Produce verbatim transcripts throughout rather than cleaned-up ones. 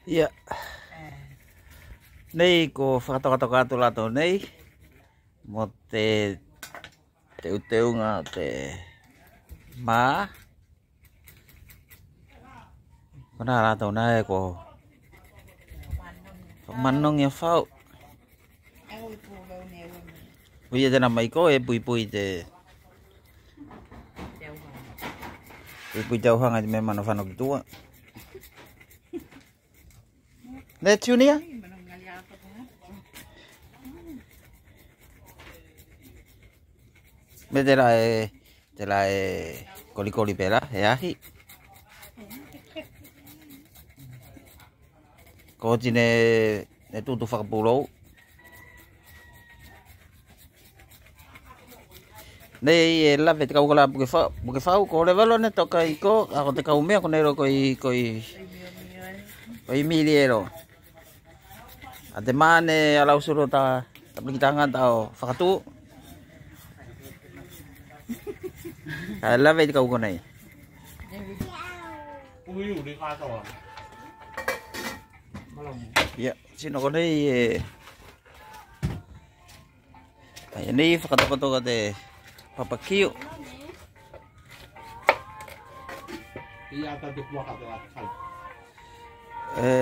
Ia. Nei ko fakatokatoka atu latou nei mo te teuteuga o te mā. Kona latou nei ko fakamanogi a fau. Ko ia tena mai ko e puipui te puipui te auhaga i te mea manofano ki tua. Ne Junior? Me tela e, tela e kolikoli pela e ahi. Ko oti ne, ne tutu fakapulou. Nei e lave te kau kola puke fau, puke fau, ko levelo ne toka i ko, a ko te kau mea ko nei lo ko i, ko i, ko i mili elo. A te mane a lau sulu ta, ta plikitanga ta o fakatu. Ka lave i te kau ko nei. Ia, sino ko nei e. Ai, nei fakatokatoka te papakiu. E.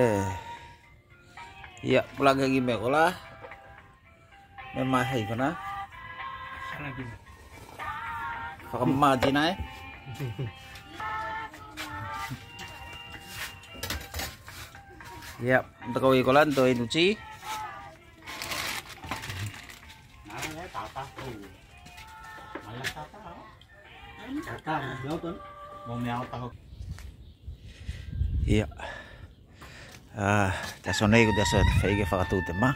Ia, pulaki ki me kola. Me mahei kona. Fakamamatina e. Ia, mtakau i kola, to i tuti. Ia. A, te aso nei ko te aso e fai ke fakatu te mā.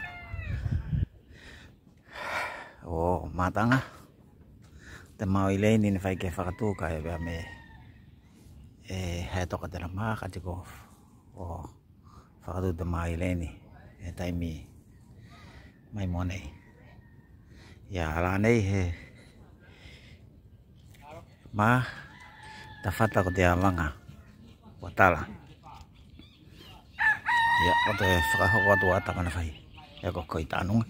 O mataga. Te mā o Ileni ne fai ke fakatu kae vea me e hae toka tena mā kati ko o fakatu te mā o Ileni e taimi mai mua nei. Ia, a la nei he mā tafata ko te avaga ua tala. Ia, ko te fakahoko atu a tama na fai. Ia, ko koi tanuga.